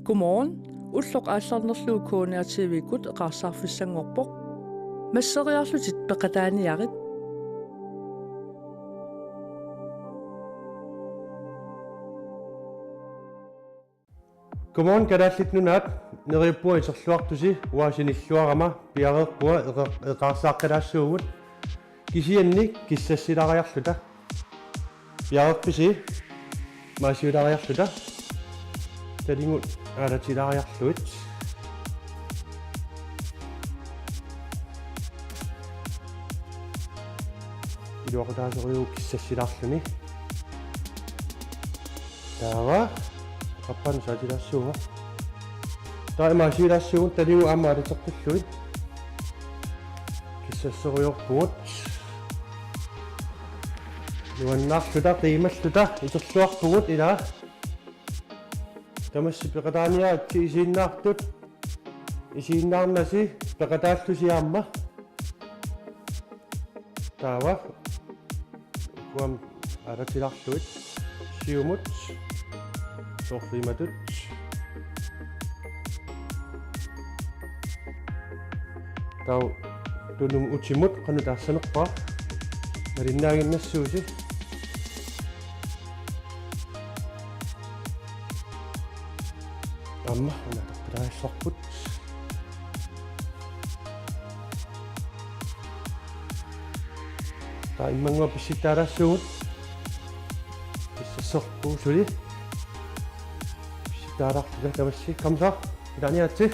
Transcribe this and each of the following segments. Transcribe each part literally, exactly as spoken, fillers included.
Godmorgen. Ulloq aallarnerlugu K N R T V-kkut eqaarsaarfissanngorpoq. Masseriarlutit peqataaniarit. Godmorgen Kalaallit Nunaat, neriuppunga iterluartusi, uanga sinilluarama piareerpunga eqe-, eqaarsaaqqilaassuugut, kisianni kissassilaariarluta. Piareerpisi? Maasiulaariarluta. Talingut aalatilaariarlugit. Iluaqutaasorujuuvoq kissassilaarluni. Taava. Qappan saatilaassuunga. Taava maasiulaassuugut, talingut aamma aalateqqillugit. Kissassorujoorpugut. Nuannaarluta, qiimalluta, iterluarpugut ilaa. Tamassi peqataaniaritsi isiginnaartut. Isiginnaarnasi peqataallusi aamma. Taava. Uanga aalatilaarlugit. Siumut. Soorlu imatut. Taava tunumut utimut qanoq taassanerpara. Malinnaaginnassuusi. Aamma una peqataassuarput. Taava immannguaq pissittaalaassuugut. Pissassorpugut suli. Pissittaalaarluta tamassi. Kamsa. Ilaaniaatsi.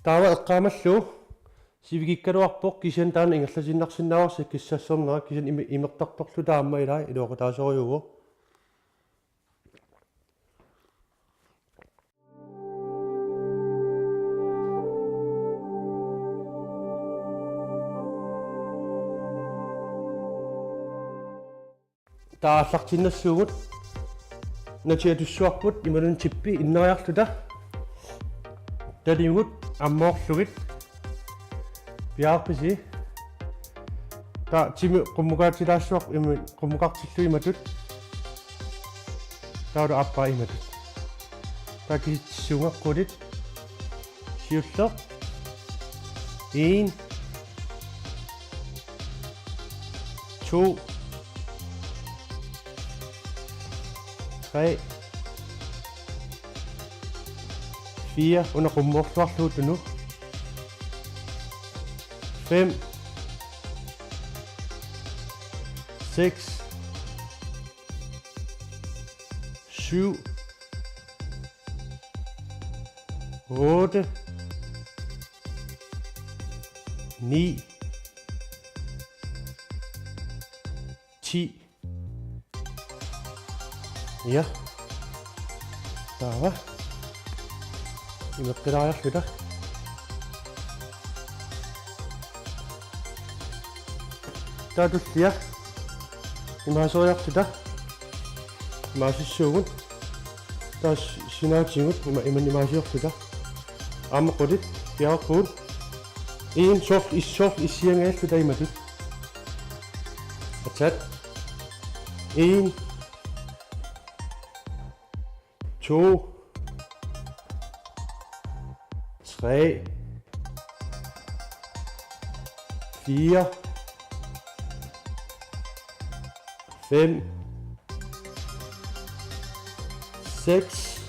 Taava eqqaamallugu sivikikkaluarpoq, kisianni taanna ingerlatiinnarsinnaavarsi kissassernera, kisianni ime-, imertartorluta aamma ilaa iluaqutaasorujuuvoq. Taava aallartiinnassuugut. Natiatussuarput imaluunniit tippi inneriarluta. Talingut ammoorlugit. Piareerpisi? Taava timi qummukaatilaassuaq imi-, qummukartillugu imatut. Taavalu aappaa imatut. Taava kisitsissuunga qulit. Siulleq. En. To. Tre. Fire. Una qummoorluarlugu tunu. Fem. Seks. Syv. Otte. Ni. Ti. Ja. Taava. Imeqqilaariarluta. Taava tullia. Imaasoriarluta. Imaasissuugut. Taava s-, sinaatigut ima-, imannak imaasiorluta. Aamma qulit. Piareerpugut. En, soorlu is-, soorlu issiangajalluta imatut. Atat. En. To. Tre. Fire. Fem. Seks.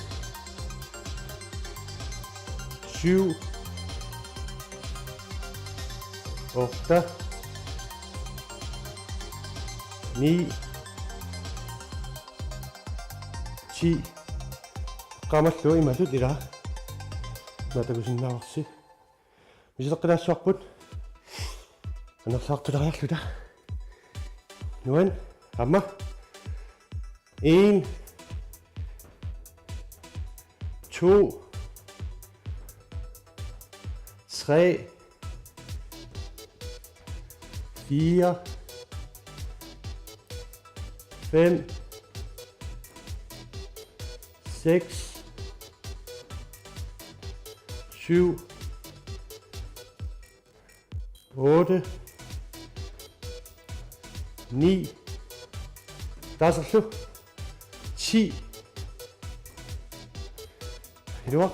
Syv. Otte. Ni. Ti. Eqqaamallugu imatut ilaa. Ima takusinnaavarsi. Misileqqilaassuarput. Anersaartulaariarluta. Nuan. Aamma. En. To. Tre. Fire. Fem. Seks. Syv. Otte. Ni. Taasarlu. ti. Iluaq.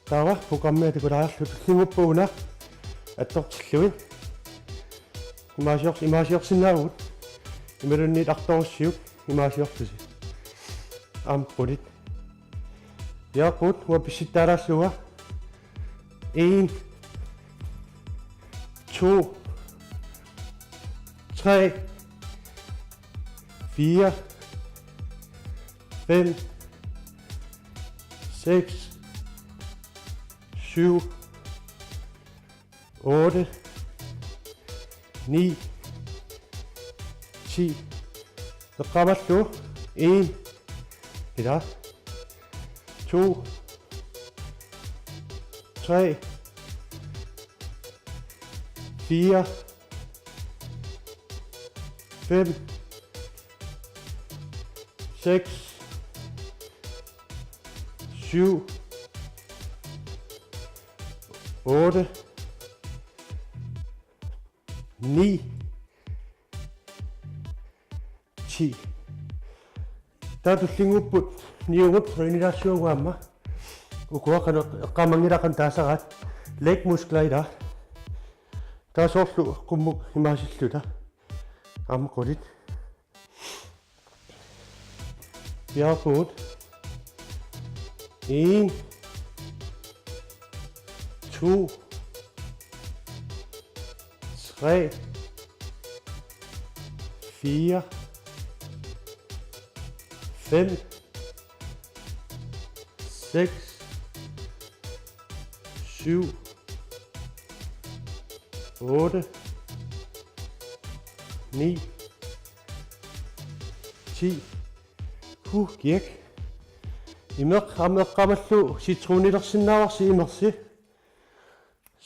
Taava programmia takulaariarlugu tullinnguuppoq una attortillugit. Imaasior-, imaasiorsinnaavugut. Imaluunniit artorussiuk imaasiorlusi. Aamma qulit. Piareerpugut, uanga pissittaalaassuunga. En, to, tre, fire, fem, seks, syv, otte, ni, ti. Eqqaamallugu. En. Ila. To. Tre. Fire. Fem. Seks. Syv. Otte. Ni. Ti. Taava tullinnguupput niugut trænilaassuagut aamma. Ukua qanoq eqqaamanngilaq qanoq taasaraat. Leg muskler, ila. Taava soorlu qummut imaasilluta. Aamma qulit. Piareerpugut. En. To. Tre. Fire. Fem. Seks. Syv. Otte. Ni. Ti. Huh, kiak. Imeq aamma eqqaamallugu citronilersinnaavarsi imersi.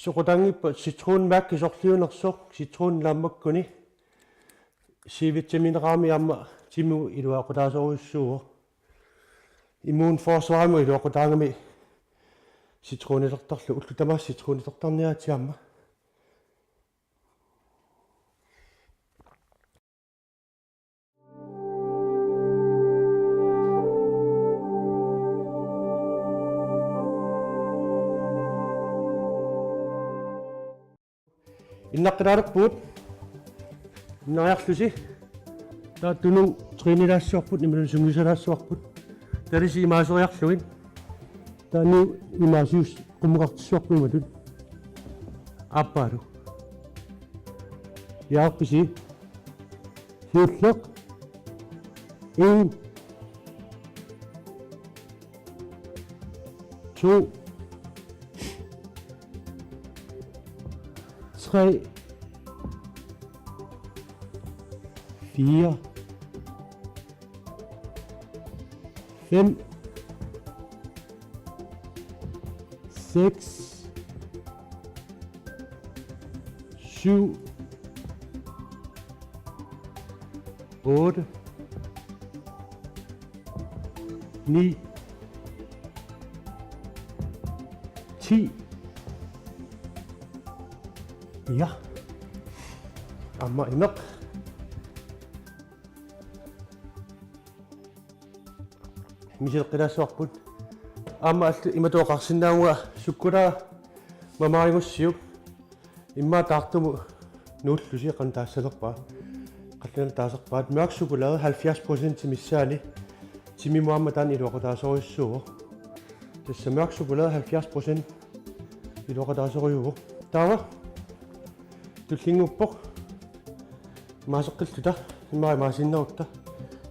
Soqutaanngippat citronmælki sorliunersoq, citronit naammakkuni. C-vitaminerami aamma timimut iluaqutaasorujussuuvoq. Immunforsvarimut iluaqutaagami citronilertarlugu, ullut tamaasa citronilertarniaritsi aamma. Innaqqilaalerpugut. Innariarlusi. Taava tunumut trænilaassuarput, imaluunniit sungiusalaassuarput. Taava ilissi imaasoriarlugit. Taava niu imaasius-, qummukartissuarput imatut. Aappaalu. Jaarpisi. Siulleq. En. To. Tre. Fire. Fem. Seks. Syv. Otte. Ni. Ti. Ja. Aamma imeq. Misileqqilaassuarput. Aamma allu imatut oqarsinnaannguara sukkulaa mamaarigussiuk. Immaqa taartumut nuullusi qanoq taassalerpara. Qallunaat taasarpaat mørk chokolade halvfjerds procent missaani. Timimut aamma taanna iluaqutaasorujussuuvoq. Tassa mørk chokolade halvfjerds procent iluaqutaasorujuuvoq. Taava tullinnguuppoq. Imaaseqqilluta, immaqa imaasiinnarutta.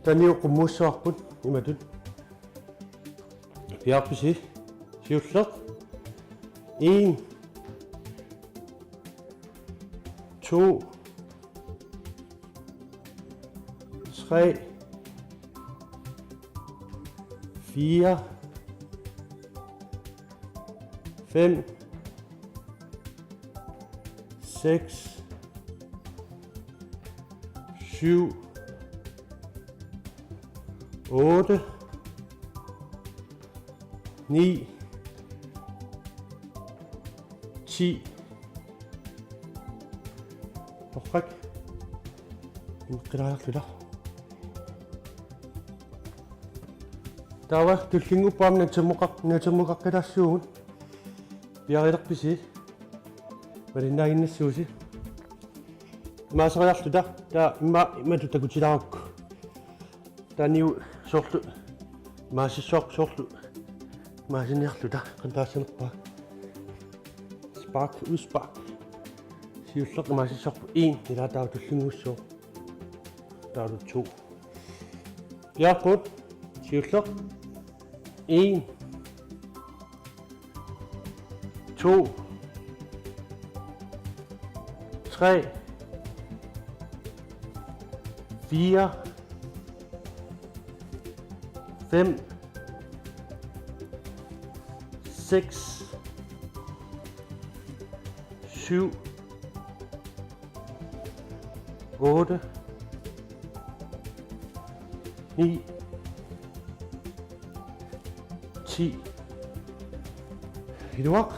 Taava niu qummuussavarput imatut. Piaarpisi? Siulleq. En. To. Tre. Fire. Fem. Seks. Syv. Otte. Ni. Ti. Torrak. Innaqqilaalerluta. Taava tullinnguuppoq aamma natermuqaq-, natermuqaqqilaassuugut. Piarilerpisi? Malinnaaginnassuusi. Imaaseriarluta, taava imma-, imatut takutilaarukku. Taanna soorlu imaasissoq soorlu imaasiniarluta qantaassanerpaa. Spark, udspark. Siulleq imaasissorpoq en, ilaa taava tullinnguussooq. Taava to. Piaarpugut, siulleq. En. To. Tre. Fire. Fem. Seks. Syv. Otte. Ni. Ti. Iluaq.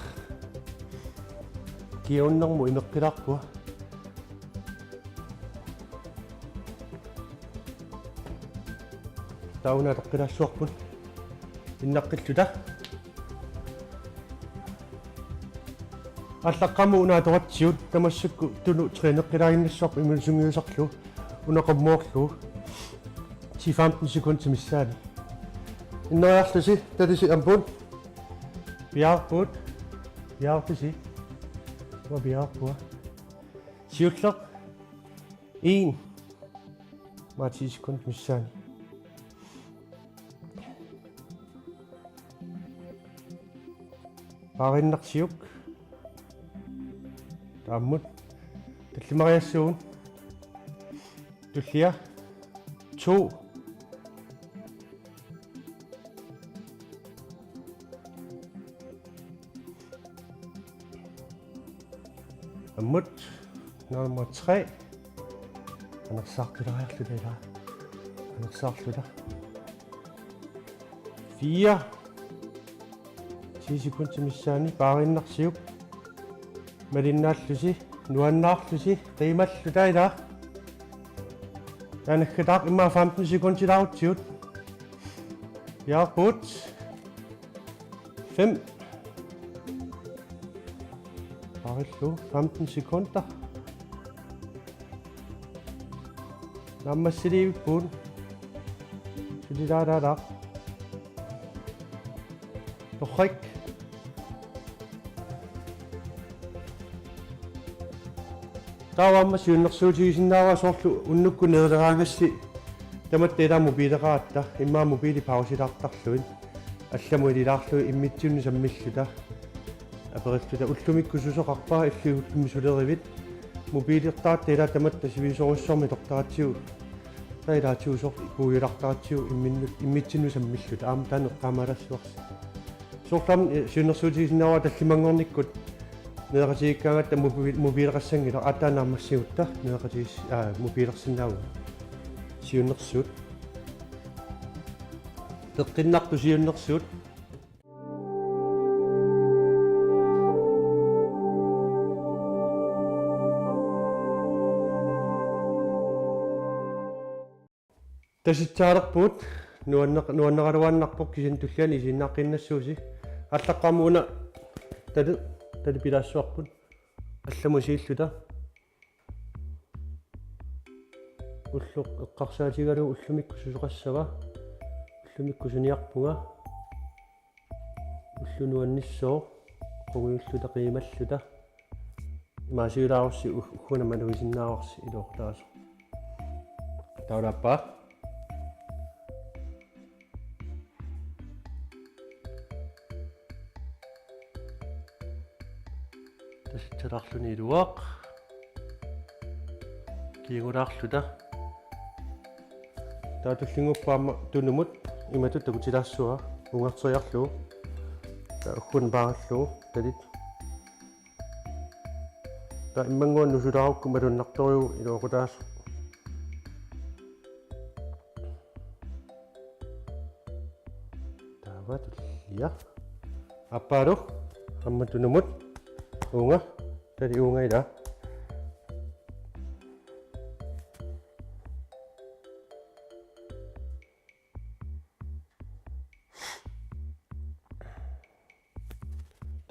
Kiaunnermut imeqqilaarpunga. Taava una atoqqilaassuarput. Innaqqilluta. Aallaqqaammut una atoratsigu, tamassukkut Tunu træneqqilaaginnassavarput imminut sungiusarlugu, una qammoorlugu. Ti femten sekundit missaanni. Inneriarlusi, talisi amput. Piaarpugut. Piaarpisi? Uanga piaarpunga. Siulleq. En. Aamma ti sekundit missaanni. Paariinnarsiuk. Taamatut. Tallimariassuugut. Tullia. To. Ammut. Nummer tre. Anersaartulariarluta ilaa. Anersaarluta. Fire. Ti sekundit missaanni paariinnarsiuk. Malinnaallusi, nuannaarlusi, qiimalluta ilaa. Taava naggataaq immaqa femten sekundilaarutsigu. Piaarpugut. Fem. Paarillugu femten sekunder. Naammassiliivippugut. Sulilaalaalaaq. Torrak. Taava aamma siunnersuutigisinnaavara soorlu unnukkut nerileraangassi tamatta ilaa mobileqaratta, immaqa mobili pausilaartarlugit. Allamut ililaarlugit immitsinnut sammilluta. Aperilluta ullumikkut susoqarpa illit ullumi sulerivit. Mobilertaratta ilaa tamatta sivisoorujussuarmik atortaratsigu. Taava ilaatigut soorlu kuujulartaratsigu imminnut, immitsinnut sammilluta. Aamma taanna eqqaamaalassuarsi. Soorlu aamma, eh, siunnersuutigisinnaavara tallimanngornikkut nereqatigiikkaangatta mobi-, mobileqassanngilaq, aatsaat naammassigutta nereqatigis-, aa, mobilersinnaavugut. Siunnersuut. Peqqinnartut siunnersuut. Tasitsaalerpugut, nuanneq-, nuanneraluaannarpoq, kisianni tulliani isiginnaaqqiinnassuusi. Aallaqqaammut una tali, tali pilaassuarput. Allamut isiilluta. Ulloq eqqarsaatigalugu ullumikkut susoqassava? Ullumikkut suniarpunga. Ulloq nuannissooq. Qungujulluta qiimalluta. Imaasiulaarussi u-, ugguuna malugisinnaavarsi iluaqutaasoq. Taava aappaa. Tasitsalaarluni iluaq. Kiagulaarluta. Taava tullinnguuppoq aamma Tunumut imatut takutilaassuara ungarteriarlugu. Taava ugguuna paarillugu talit. Taava immannguaq nusulaarukku malunnartorujuuvoq iluaqutaasoq. Taava tullia. Aappaalu aamma Tunumut uunga, tali uunga ilaa.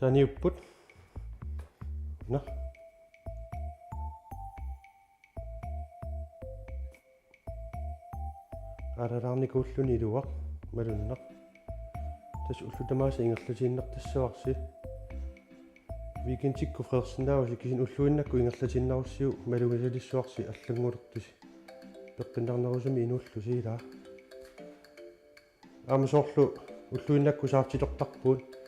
Taaniupput. Nå. Aalalaarnikuulluni iluaq malunnaq. Tassa ullut tamaasa ingerlatiinnartassavarsi. Weekendikkut freersinnaavusi kisianni ulluinnakkut ingerlatiinnarussiuk malugisalissuarsi allanngulertusi. Peqqinnarnerusumik inuullusi ilaa. Aamma soorlu ulluinnakkut saaftitortarpugut.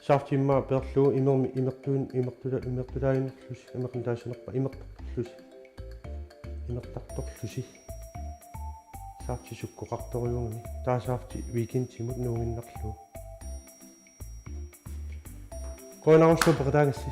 Saafti immaqa peerlugu imermi-, imertuin-, imertuta-, imertutaaginnarlusi, imertutaaginnarlusi, imertartorlusi, imertartorlusi. Saafti sukkoqartorujuugami. Taava saafti weekendimut nuuginnarlugu. Qujanarsuaq peqataagassi.